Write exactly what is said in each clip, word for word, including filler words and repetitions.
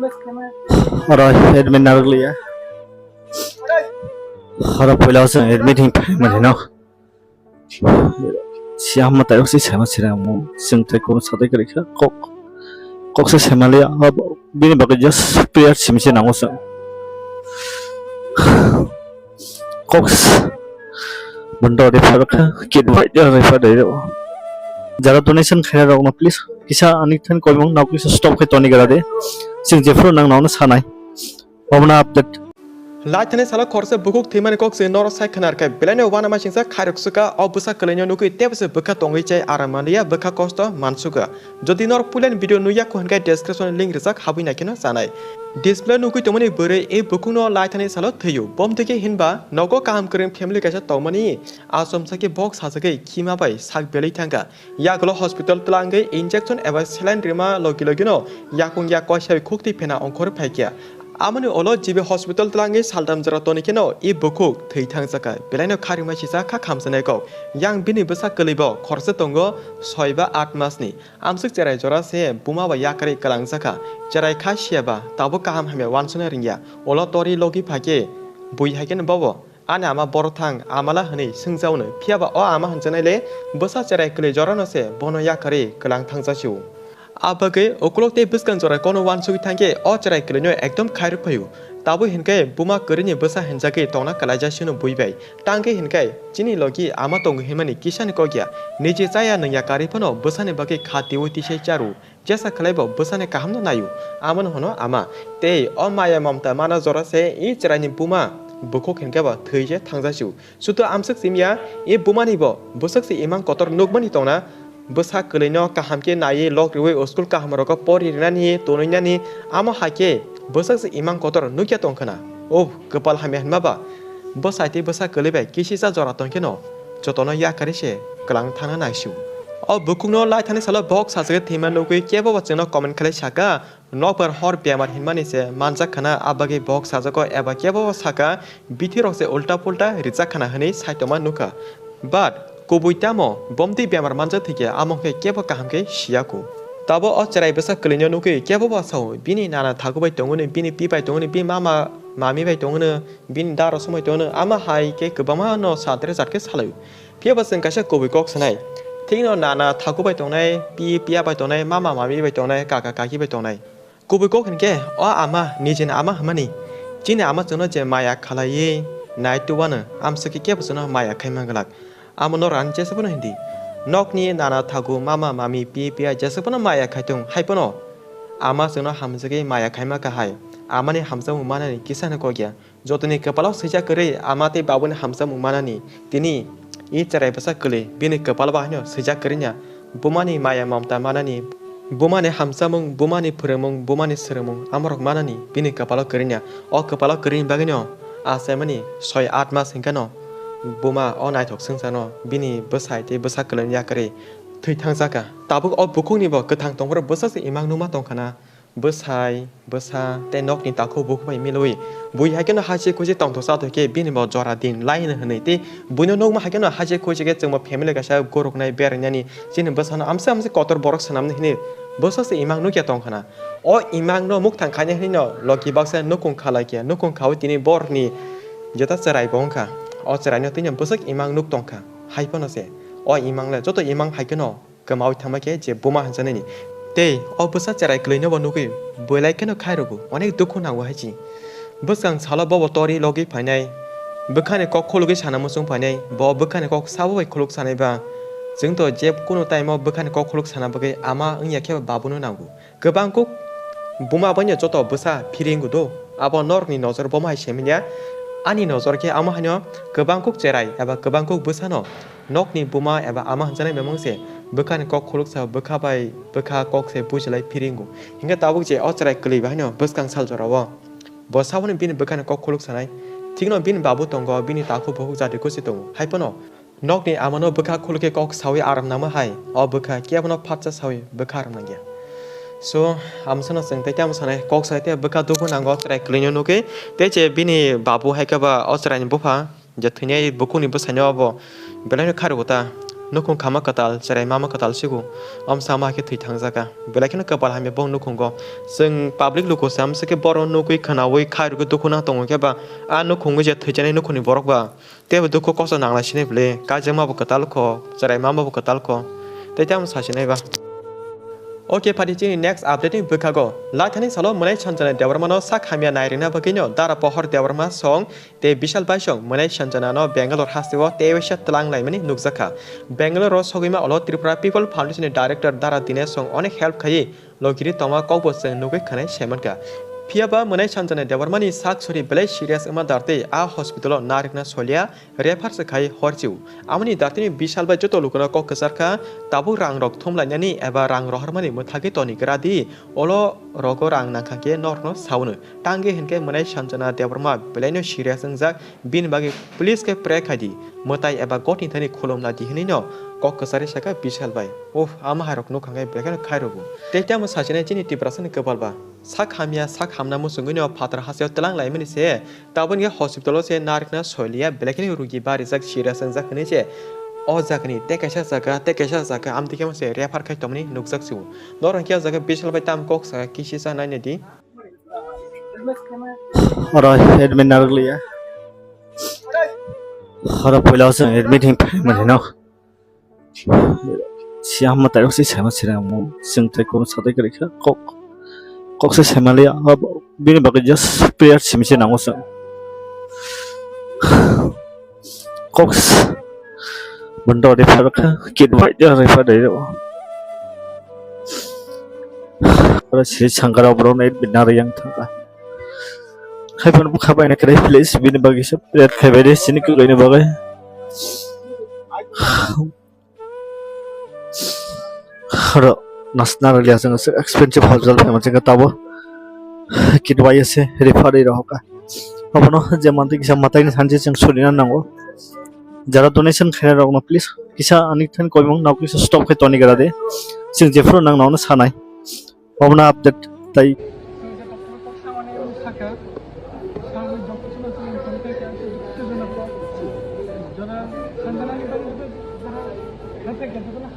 Oro admit narwkliya. Oro puila chwng admit hinwi phaimani no. Siya hwnma taibo se sema sira mo. Chwng tei kono satai kwrwi kha. Kok, kok se sema liya. Abo bini bagwi just prayer simi se nango chwng. Kok s-, bondo refer kha, kit bai refer dai rw. Jara donation khaina rokno please kisa ani thani koimung nok kisa stop khai toni gara de. Chwng jephuru nang nono sanai. Omna update. Laithani salo khoroksa bukhuk thwimani kok se norok sai khwnar khe, belaino uanama singsa khairok swkha, o bwsa kwlaino nukwi tebose bwkha tongwi chai aram manliya, bwkha kosto mansukha. Jodi norok puilani video nukya kho hinkhe description link rijak habwi naikheno chanai. Display nukwi tongmani bwrwi e bukhukno laithani salo thwiyo. Bomtwi khe hinba nogo kaham kwrwng family kaisa tongmani, achomsa khe bok sajagwi khima bai sak belwi thangkha. Yagulo hospital twlangwi injection eba saline rima logi logino yakung yak koisa bai khuktwi phena ongkhor phaikha. Amoni ulo G B hospital twlangwi saltam jora tonikheno e bukhuk thwi thangjakha. Belaino kharima sisa kha khamsanai kok. Yang bini bwsa kwlwibo khoroksa tongo soi ba aat masni. Amswk cherai jora se buma bai yakarwi kwlangjakha. Cherai kha siya ba tabuk kaham hamya uansukna ringya. Ulo tori logi phaikhe bui haikhe bobo. Ani ama boro thang, amala hwnwi swngjaono, phiya ba o ama hwnjaknai le bwsa cherai kwlwi jorano se bono yakarwi kwlang thangjasio. A bagwi ukulok tei bwskang jora kono uansugwi thangkhe o cherai kwlwino ekdom khairok phaio. Tabuk hinkhe buma kwrwini bwsa hwnjagwi tongna kwlaijasino bui bai. Tangkhe hinkhe chini logi ama tongo hinmani kisani kok ya, niji chaya nwngya karwi phano bwsani bagwi kha tiwi tisai charo. Jesa khlai bo bwsani kahamno naio, amoni hwno ama. Tei o maya mamta mana jora se i chwraini buma bukhuk hinkhe bo thwi se thangjasio. Sudu amswk simiya, i bumani bo bwswk se imang kotor nukmani tongna. Bwsa kwlwino kaham khe naiwi lok riwi school kaham rogo pori rinani, tonwi nani, amo hai khe bwswk se imang kotor nukya tongkhwna. Oh, kwpal hamya hinma ba. Bwsai tei bwsa kwlwi bai kisisa jora tongkheno jotono yakarwi se kwlang thangna naisio. O bukhukno laithani salo bok sajagwi thwima nukwi kebo bo chwngno comment khlai saka, nokbar hor bemar hinmani se manjak khana, a bagwi bok sajago eba kebo bo saka, bithi rok se ulta pulta rijak khana hwnwi saitoma nukha. But kubui tamo bomtwi bemar manjak thwikhe amo khe kebo kaham khe siyaku. Tabo o cherai bwsa kwlwino nukwi kebo bo sao, bini nana thagu bai tongwno, bini pi bai tongwno, bini mama mami bai tongwno, bini daro somoi tongwno, ama hai khe kwbangma no sadre jat khe salai. Phiya ba chwng kaisa kubui kok sanai. Thikno nana thagu bai tongnai, pi piya bai tongnai, mama mami bai tongnai, kaka kaki bai tongnai. Kubui kok hinkhe o ama nijini ama hwnmani. Chini ama chwngno je maya khalaiwi nai tubano, amswkhe kebo chwngno maya khaima glak. Amo norok ani jesa phano hindi. Nokni nana thagu, mama mami, pi piya jesa phano maya khai tong, hai phano ama chwngno hamjagwi maya khaima kha hai. Amani hamjakmung manani kisano kok ya. Jotoni kwpalo swijak kwrwi ama tei babuni hamjakmung manani, tini i cherai bwsa kwlwi bini kwpalo bo haino swijak kwrwina. Bumani maya mamta manani, bumani hamjakmung, bumani phwrwngmung, bumani swrwngmung amorok manani bini kwpalo kwrwina. O kwpalo kwrwini bagwino achaimani soi aat mas hinkheno buma o naithok swngcharno bini bwsai tei bwsa kwlwini yakarwi thwi thangjakha. Tabuk o bukhukni bo kwthang tongphuru bwsakse imang nukma tongkhana. Bwsai, bwsa tei nokni takhuk bukhuk bai milwi bui hai kheno hachi khuchi tongthok chathok khe bini bo jora din lai hwnwi hwnwi tei buino nukma hai kheno hachi khuchi khe chwngbo family kaisa goroknai berainani chini bwsano amsa amsa kotor borok swnamni hwnwi bwsakse imang nukya tongkhana. O imangno mukthang khaina hwnwino logi baksa nukung khalai khe nukung khaui tini borokni jeta cherai bo wngkha. O cheraino twino bwswk imang nuk tongkha hai phano se o imang le joto imang hai kheno kwmaui thangma khe je buma hwnjaknani. Tei o bwsa cherai kwlwino bo nugwi belai kheno khai rwgo, onek dukhu nango hai chi. Bwskang salo bobo tori logwi phainai, bwkhani kok khulugwi sana muchung phainai, bo bwkhani kok sabo bai khuluk sanai ba. Chwng to je kunu time o bwkhani kok khuluk sana bagwi ama wngya khe babuno nango. Kwbang kuk buma bai no joto bwsa phiri wngo do, abo norokni nojor bomo hai se manya. Ani nojor khe amo haino kwbang kuk cherai eba kwbang kuk bwsano nokni buma eba ama hwnjaknai mamung se bwkhani kok khuluksa bwkha bai bwkha kok se bujilai phiri wngo. Hinkhe tabuk je o cherai kwlwi bai haino bwskang sal jorao bo saboni bini bwkhani kok khuluk sanai. Thikno bini babu tongo, bini takhuk bukhuk jati kuchi tongo. Hai phano nokni amano bwkha khulukhe kok saui aram nangma hai, o bwkha kebono phatsa saui bwkha aram nangya. So, amsano chwng tei tamo sanai, kok sai tei bwkha dukhu nango o cherai kwlwino nukwi, tei je bini babu hai khe ba o cheraini bupha, je thwinai bukhukni bwsaino abo belaino kharwi ta. Nukhung khama kwtal, cherai mama kwtal sigo. Om sama khe thwi thangjakha. Belai kheno kwpal hamya bo nukhugo. Chwng public luku se amswk khe borok nugwi khwnawi khairogwi dukhu nang tongo khe ba a nukhungwi je thwijaknai nukhungni borok ba teibo dukhu kosto nanglai sinai bwle. Kaijakma bo kwtal kho, cherai mama bo kwtal kho. Tei tamo sasinai ba. Okay, phadi chini next update ni bwkhago. Laithani salo Mwnai Sanjana Debbarma no sak hamya nai rwna bagwi no Dara Pohor Debbarma song tei Bishal Baisong Mwnai Sanjana no Bangalore hasteo teisa twlang laimani nukjakha. Bangalore o sogwima ulo Tripura People Foundation ni director Dara Dinesh song onek help khaiwi logiri tongma kokbo chwng nugwi khwnai saimankha. Phiyaba Mwnai Sanjana Debbarma ni sak sori belai serious wngma dartwi a hospital o narikna soliya. Refer se khai horchiu. Amoni datini Bishal bai joto lukuno kok kwchar kha, tabuk rang rok thumlainani eba rang rohormani mwthagwi toni gra di, olo rogo rang nangkha khe norokno saunu. Tangwi hinkhe Mwnai Sanjana Debbarma belaino serious wngjak, bini bagwi please khe pray khai di, mwtai eba gotini thani khulum lai di hwnwi no kok kwcharwi sakha Bishal bai. Uff, ama hai rok nukha khe belai kheno khai rwgo. Tei tamo sachinai chini Tiprasani kwpal ba. Sak hamya, sak hamna muchungwi no phatar hasteo twlang laimani se. Tabukni hospital o se narikna soiliya, belai kheno rugi barijak, serious wngjak hwnwi se o jagani tei kaisa jaga, tei kaisa jaga amtwi khe se refer khai tongmani nukjak se o. Norok hinkhe o jaga Bishal bai tamo kok saka kisi cha naina di. Oro admit narwkliya. Oro puila o chwng admit hinwi phaimani no. Siya hama tayo si sama sira mo sing tai kono satai kari kha kok kok se sama liya. Bini bagwi just prayer simi se nango chwng. Kok s-, bunda refer kha kit bai de refer de. Ora si sangkara bro nai bina yang thangka. Hai pun bukha bai na kare please bini bagwi se prayer khai bai de sini kugui ni bagwi. Oro nasna rwliya chwng se expensive hospital phai manchwng khe tabo kit bai se refer rwi rohor kha. Abono je mantwi kisa mwtaini sanse chwng surina nango. Jara donation khainai rokno please kisa ani thani koimung nok kisa stop khai toni gra de. Chwng jephuru nang nono sanai. Obono update tai.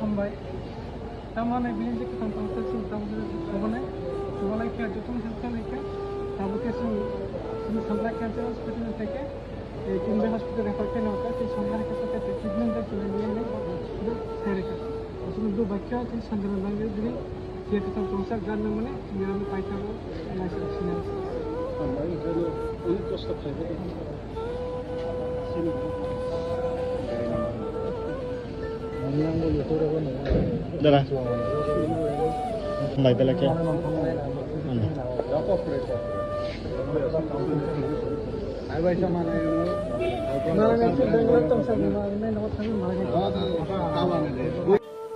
Hambai. Tamo hwnwi bini je kwthang tong khe chwng tamo khe sobo nai. Sobo lai khe jotono help khe lai khe. Tabuk khe chwng chini Sandra Cancer Hospital ni theke, eh, Kimbe Hospital refer khe nang khe, chini Sandra hai khe khe treatment bai chwng nai nai hospital sai rwkha. Aswk do bai khe chini Sandra nang nai bini je kwthang tong sak gan nang mani chwng nai paithago nai se sinai. Hambai, obono onek kosto khlai khe. Dara. Bai belai khe.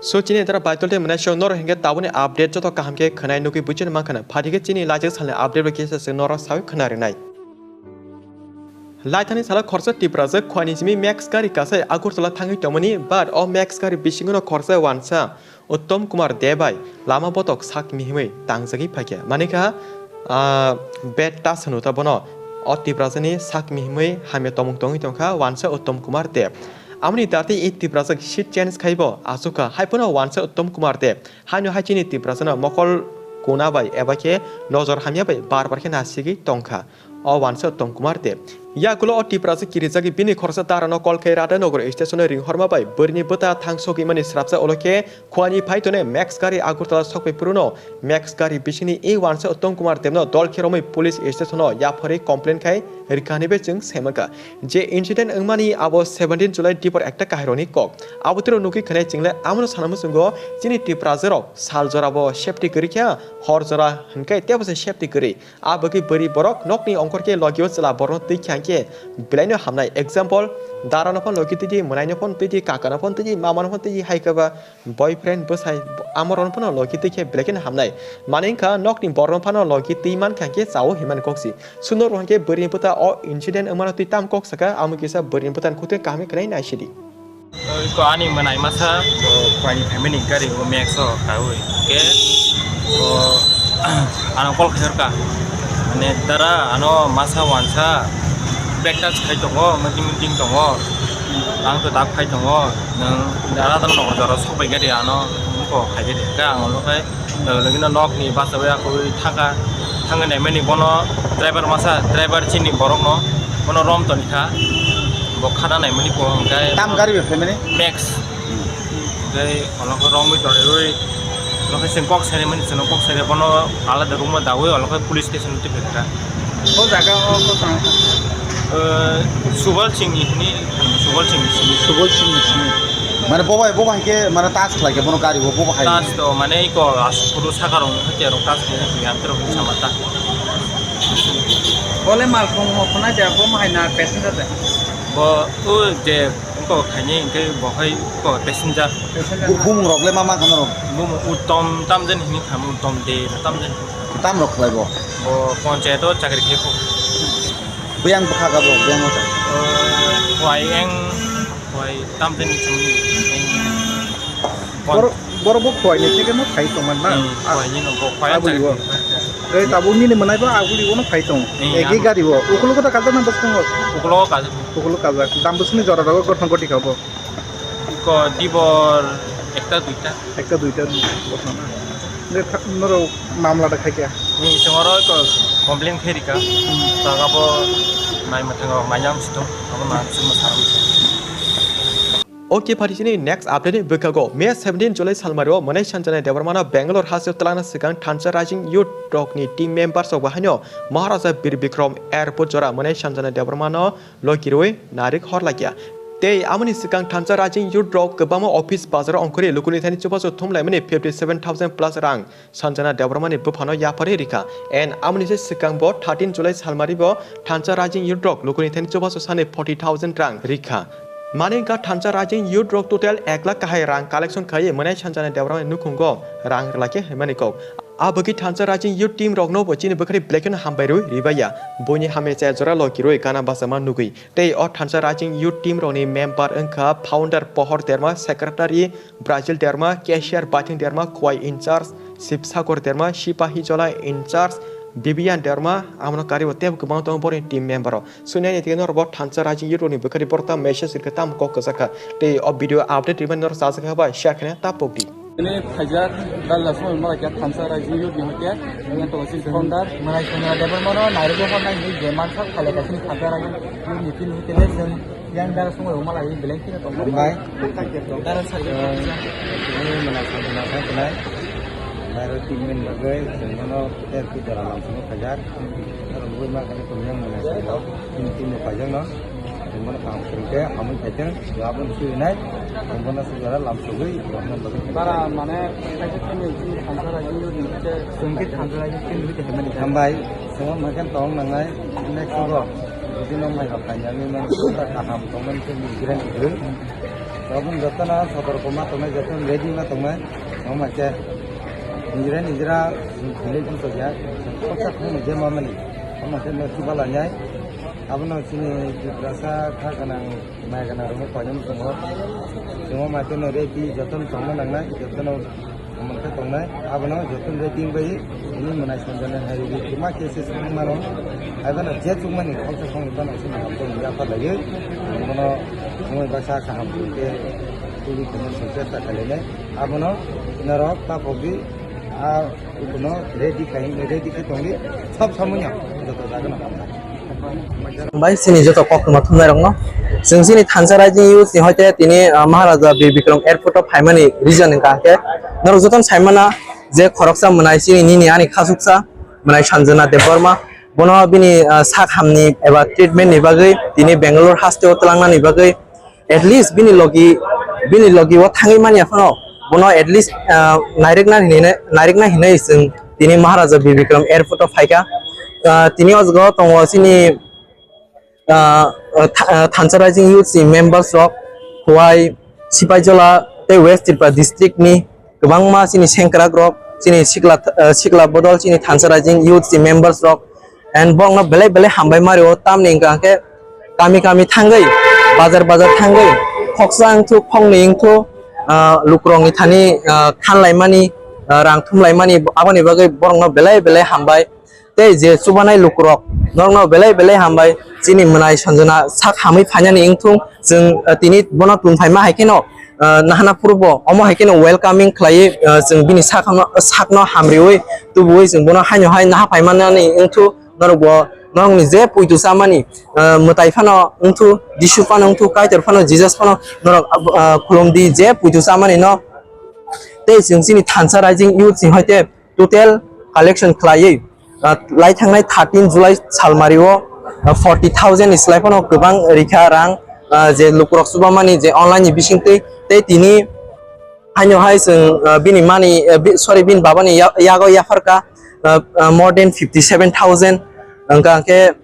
So chini dara Baitol tei Mwnai song norok hinkhe tabukni update joto kaham khe khwnai nugwi buchino mankha. Phadi khe chini lajak salni update bai kisa se norok sawi khna rinai. Laithani salo khoroksa Tiprajwk Khwani simi Max gari kasai Agartala thangwi tongmani, but o Max gari bisingono khoroksa wansa Uttom Kumar Deb bai lama botok sak mihimwi tangjagwi phaikha. Manikha, ah, bed ta sanu ta bono o Tiprajani sak mihimwi hamya tongmung tongwi tongkha wansa Uttom Kumar Deb. Amoni dati i Tiprajwk seat change khaibo achukha, hai phano wansa Uttom Kumar Deb. Haino hai chini Tiprasano mokol kuna bai eba khe nojor hamya bai bar bar khe nasigwi tongkha o wansa Uttom Kumar Deb. Yagulo o Tiprasa kirijagwi bini khoroksa darano call khe Radhanagar station-o ringhorma bai bwrwini bwta thang sogwimani srapsa ulo khe Khwani phai tonwi Max gari Agartala sokphai phuru no Max gari bisingni i wansa Uttom Kumar Debno dol khe romwi police station-o yapharwi complain khai rwkha hinwi bai chwng saimankha. Je incident wngmani abo seventeen July dipor ekta kahairokni kok. Abo tiro nugwi khwnai chwngle amono sana muchungo chini Tiprasa rok sal jora bo safety kwrwi kha, hor jora hinkhe tebo se safety kwrwi. A bagwi bwrwi borok nokni ongkhor khe logio chwla borokno twi kha hinkhe belaino hamnai. Example, dara no phano logi twi di, mwnai no phano twi di, kaka no phano twi di, mama no phano twi di, hai khe ba boyfriend bwsai amorok no phano logi twi khe belai kheno hamnai. Mani wngkha nokni borok no phano logi twi mankha hinkhe chao hinmani kok si. Suno rw hinkhe bwrwi ni bwta o incident wngmano twi tam kok saka, amo kisa bwrwi ni bwta ni khutui kaham khe khwnai naisidi. Iko ani mwnai masa, o, Khwani family gari o Max o kaui. Ke, o, ano call khairka. Mane dara ano masa wansa bag touch khai tongo, meeting meeting tongo. Ang to tak phai tongo, nwng alada nogo jora sok bai gari ano wngkha khai gari. Khe ang ono khai, eh, logino nokni bachawi akoi thangkha, thangwi naimani bono driver masa, driver chini borokno bono rom toni kha, bo khana naimani bo hwnkhe Tam gari bai phaimani? Max. Tei kolokno romwi tonwi, lokhe chwng kok saimani, chwngno kok saimani, bono alada room o dawi, olokhe police station o twi phai kha. O jaga o kok tong? Eh, Subal Singh ni hwnwi, Subal Singh ni simi. Subal Singh ni simi. Mane bo bai, bo bai ke, mane touch khlai khe bono gari o, bo bai. Touch to, mane iko asuk phuru saka rong, hake rong touch khlai khe, ang terok sama ta. Bole mal khong mo khona ja, bo hai na passenger de. Bo, o je Wngkha khaini hwnkhe bo hai wngkha passenger. Bu-, bumung rok le ma mankha norok? Bumung Uttom tamjani hinwi khamu, Uttom de tamjani. Tam rok khlai bo? Bo ponchayat o chakri khe kho. Buyang bwkha gabo, buyang o chakri. O, Huai eng, Huai tamjani chumni eng. Borok, borok bo Huai ni theke no phai tongman na? Hmm, Huai ni no bo Huai o chakri khe. Ei, tabuk nini mwnai ba aguli o no phai tong. Hmm, egi gari o. Ukulo kota kajak na bwskango? Ukulo kajak. Ukulo kajak. Dam bwswkni jora rogo gothon goti kha bo. Ko dibor ekta duita. Ekta duita bosna na. Nde tha-, norok mamla da khaikya? Ni songoro ko complain khairika. Jaga bo nai mathango mayang situng. Abo na sima saram. Okay, pharisini next update ni bwkhago May seventeen July salmario Mwnai Sanjana Debbarmano Bangalore hasteo twlangna swkang Thansa Rising Youth rokni team members rok bahaino Maharaja Bir Bikram Airport jora Mwnai Sanjana Debbarmano logi rwi narik hor laikya. Tei amoni swkang Thansa Rising Youth rok kwbangma office bazar ongkhorwi lukuni thani chubachu thumlaimani fifty seven thousand plus rang Sanjana Debbarmani buphano yapharwi rikha. And amoni se swkang bo thirteen July salmari bo Thansa Rising Youth rok lukuni thani chubachu sani forty thousand rang rikha. Mani wngkha Thansa Rising Youth rok total ek lakh kahai rang collection khaiwi mwnai Sanjana Debbarmani nukhungo rang rwlaikhe hwnmani kok. A bagwi Thansa Rising Youth team rokno bo chini bwkhari belai kheno hambai rwi ribaiya. Buini hamya chaya jora logi rwi gana bachama nugwi. Tei o Thansa Rising Youth team rokni member wngkha founder Pohor Derma, secretary Brazil Derma, cashier Baithang Derma, Khowai in charge Sibsagor Derma, Sipahijola in charge Bibian Derma, abono karwi bo teibo kwbang tongo borokni team member rok. Swngnai ni tini norok bo Thansa Rising Youth rokni bwkhari borok ta message rwkha tamo kok kwchak kha. Tei o video update rwmani norok chajak kha bai share khaina ta pokdi. Ini phaijak dal la song ma kya Thansa Rising Youth ni hokya, ini to si founder. Mwnai Sanjana Debbarmano nairok hor nai ni je mansa khale ka sini Thansa Rising Youth ni tin hokya le jeng yang dal song ma lai beleng kina tong. Bai. Dal sa. Ini Mwnai Sanjana Debbarmano. Nairok team ni bagwi jeng mano ter ki dara lam song phaijak. Aro bui ma kani tong yang Mwnai Sanjana. Ini team no phaijak no. Bono kaham kwrwngkhe hamwi phaitwng, aboni surinai bono sujara lam sogwi rohorna bagwi. Bara mane kaisa thani chini thansa raijini hwnkhe. Chwngkhe thansa raijini hwnkhe hambai, chwngno hwnkhe tong nangnai next go. Bini maiha phainani mani kaham tongmani khe nijrani kwrwi. Aboni jotono sotorko ma tongnai, jotono ready ma tongnai. Tongma khe nijra nijra chwng thwilwi bwsajak. Khoroksa khoroknwi je mamani. Omo khe no chubalanai. Abono chini Tiprasa kha gwnang, mai gwnang rokno koinwi tongo. Chwngno maitwino ready jotono tongna nangnai, jotono omo khe tongnai. Abono jotono ready wngwi tini Mwnai Sanjana hai rwgwi kwma khe se swngwi mano. Haiphano je chukmani khoroksa khoroknwi phano chini hamjakmani yapharlaiwi bono wngwi baksa kaham khe tubui tongmani se chesta khlainai. Abono norok ta pogwi a Ikono ready khai, ready khe tongdi, sob samuino joto jagano hambai. Bai, chini joto koktwma thumnairokno. Chwng chini thansa raijini youth ni hoite tini, ah, Maharaja Bir Bikram Airport o phaimani reason wngkha khe, norok jotono saimana je khoroksa mwnai chini nini ani khasuksa mwnai Sanjana Debbarma. Bono bini, ah, sak hamni eba treatment ni bagwi tini Bangalore hasteo twlangnani bagwi at least bini logi, bini logi o thangwi manya phano bono at least, ah, nairikna hinwi, nairikna hinwi chwng tini Maharaja Bir Bikram Airport o phaikha. Ah, tini o jaga o tongo chini, ah, ah, tha-, ah, Thansa Rising Youth ni members rok, Khowai, Sipaijola tei West Tripura district ni kwbangma chini sengkrak rok, chini sikla, ah, sikla bodol chini Thansa Rising Youth ni members rok, and borokno belai belai hambai mario, tamni hwnkha khe kami kami thangwi, bazar bazar thangwi, khoksa wngthu, khoknwi wngthu, ah, lukurokni thani, ah, thanlaimani, ah, rang thumlaimani, aboni bagwi borokno belai belai hambai. Tei je chubanai lukurok, norokno belai belai hambai. Chini mwnai Sanjana sak hamwi phainani wngthung, chwng, ah, tini bono tun phaima hai kheno, ah, nahana phurubo omo hai kheno welcoming khlaiwi, ah, chwng bini sakno, sakno hamriwi tubuwi chwng bono haino hai naha phaimanani wngthu, norokbo norokni je puitu chamani, ah, mwtai phano wngthu, Jisu phano wngthu, Kaitor phano, Jesus phano norok, ah, khulumdi je puitu chamani no. Tei chwng chini thansa raijing youth ni hoite total collection khlaiwi, ah, lai thangnai thirteen July salmario, ah, forty thousand ni slai phano kwbang rikha rang, ah, je lukurok chubamani je online ni bisingtwi tei tini haino hai chwng, ah, bini mani, ah, bi-, sorry, bini babani ya-, yago yapharka, ah, ah, more than fifty seven thousand. Hwnkha hwnkhe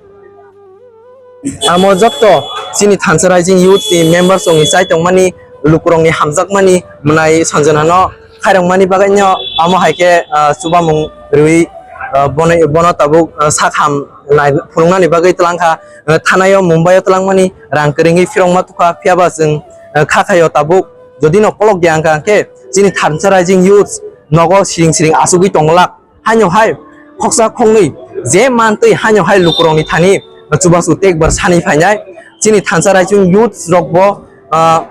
amo jotto chini thansa raijing youth ni members rokni chai tongmani, lukurokni hamjakmani mwnai Sanjana no khairokmani bagwi no amo hai khe, ah, chubamung rwi, ah, bono, bono tabuk, ah, sak ham nai phunuknani bagwi twlangkha, ah, thanao Mumbai o twlangmani rang kwrwngwi phirokma tukha, phiyaba chwng, ah, kha khaio tabuk jodi no kolok ya wngkha hwnkhe chini thansa raijing youth nogo siring siring achugwi tonglak. Haino hai khoksa khoknwi je mantwi haino hai lukurokni thani chubachu tekbar sani phainai. Chini thansa raijing youth rokbo, ah,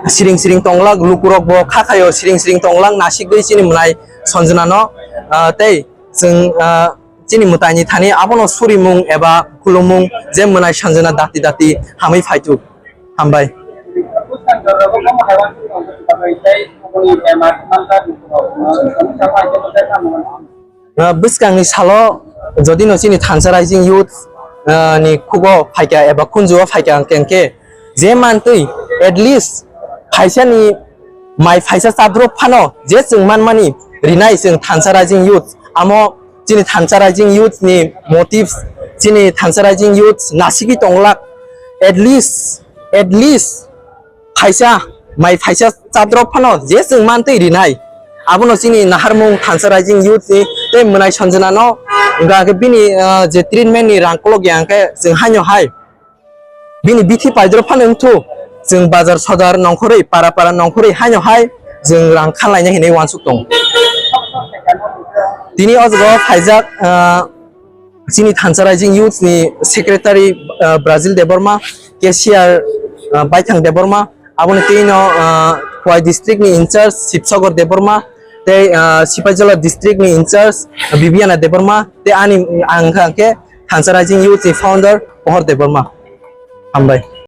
siring siring tonglak, lukurokbo kha khaio siring siring tonglak nasigwi chini mwnai Sanjana no, ah, tei chwng, ah, chini mwtaini thani abono surimung eba khulumung je mwnai Sanjana dati dati hamwi phaitu. Hambai. Ah, bwskangni salo jodi no chini thansa raijing youth, ah, ni khugo phaikha eba khunjuo phaikha hwnkhe je mantwi at least phaisani mai phaisa chadrop phano je chwng manmani rinai chwng thansa raijing youth, amo chini thansa raijing youth ni motives, chini thansa raijing youth nasigwi tonglak, at least, at least phaisa, mai phaisa chadrop phano je chwng mantwi rinai. Abono chini naharmung thansa raijing youth ni tei mwnai Sanjana no hwnkha khe bini, ah, je treatment ni rang kolok ya hwnkhe chwng haino hai bini bithi paidrop phano wngthu, chwng bazar sodar nongkhorwi, para para nongkhorwi haino hai chwng rang khanlaina hinwi uansuk tongo. Tini o jaga o phaijak, ah, chini thansa raijing youth ni secretary, ah, Brazil Debbarma, cashier, ah, Baithang Debbarma, aboni twi no, ah, Khowai district ni in charge Sibsagor Debbarma, tei, ah, Sipaijala district ni in charge Bibiana Debbarma, tei ani ang khe thansa raijing youth ni founder Pohor Debbarma. Hambai.